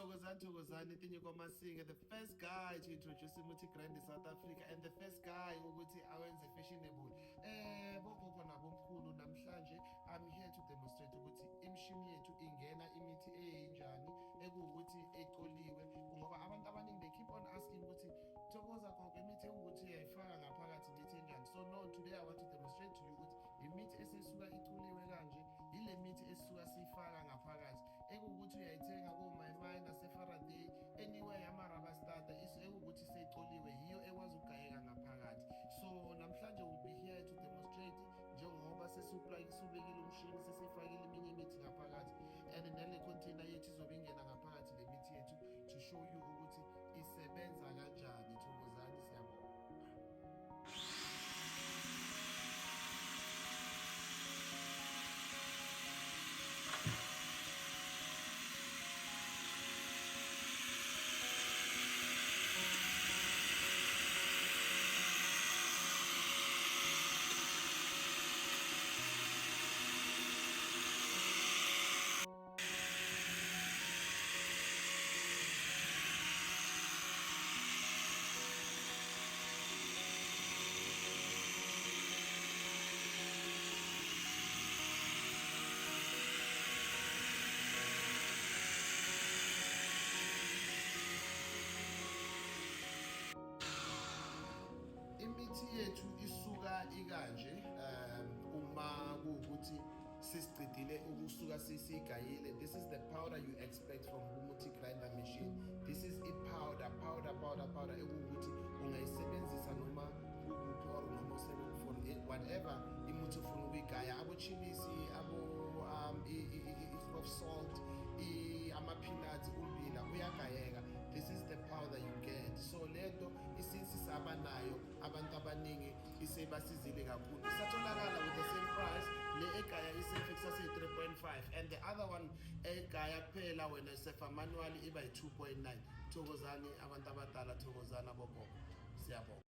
Thokozani, Thokozani, Tinyiko Masinga, the first guy to introduce Imuthi Grand in South Africa and the first guy ukuthi awenze fashionable. Bogogo nabomkhulu, namhlanje I'm here to demonstrate ukuthi imishini yethu ingena imithi eyinjani ekuwukuthi ecoliwe, ngoba abantu abaningi they keep on asking ukuthi, "Thokoza gogo, imithi ewukuthi uyayifaka ngaphakathi, imithi enjani?" So no, today I want to demonstrate to you ukuthi imithi esisuka iculiwe kanje, yile mithi esisuka siyifaka ngaphakathi, ekuwukuthi uyayithenga ko-Maimai nase-Faraday, anywhere, ama-rubber starter, ekuwukuthi seyicoliwe, yiyo ekwazi ukugayeka ngaphakathi. So namhlanje we'll be here to demonstrate njengoba sesubekile umshini, sesiyifakile eminye imithi ngaphakathi, and nale container yethu izobe ingena ngaphakathi le mithi yethu, to show you ukuthi isebenza kanjani. Thokozani, siyabonga. Imithi yethu isuka ikanje, uma kuwukuthi sesiqedile ukusuka sisiyigayile. This is the powder you expect from Umuthi Grinder machine. This is i-powder, powder, powder, powder ekuwukuthi ungayisebenzisa noma kukuphi or noma for whatever imuthi ufuna ukuyigaya, abo-chilisi, abo i-rough salt, ama-peanuts, umbila uyagayeka. This is the powder you get. So lento isince saba nayo, abantu abaningi isebasizile kakhulu. Isatholakala with the same price. Le egaya isefa kusase-3.5 and the other one egaya kuphela wena isefa manually iba yi-2.9. Thokozani abantu abadala, thokozani abogogo, siyabonga.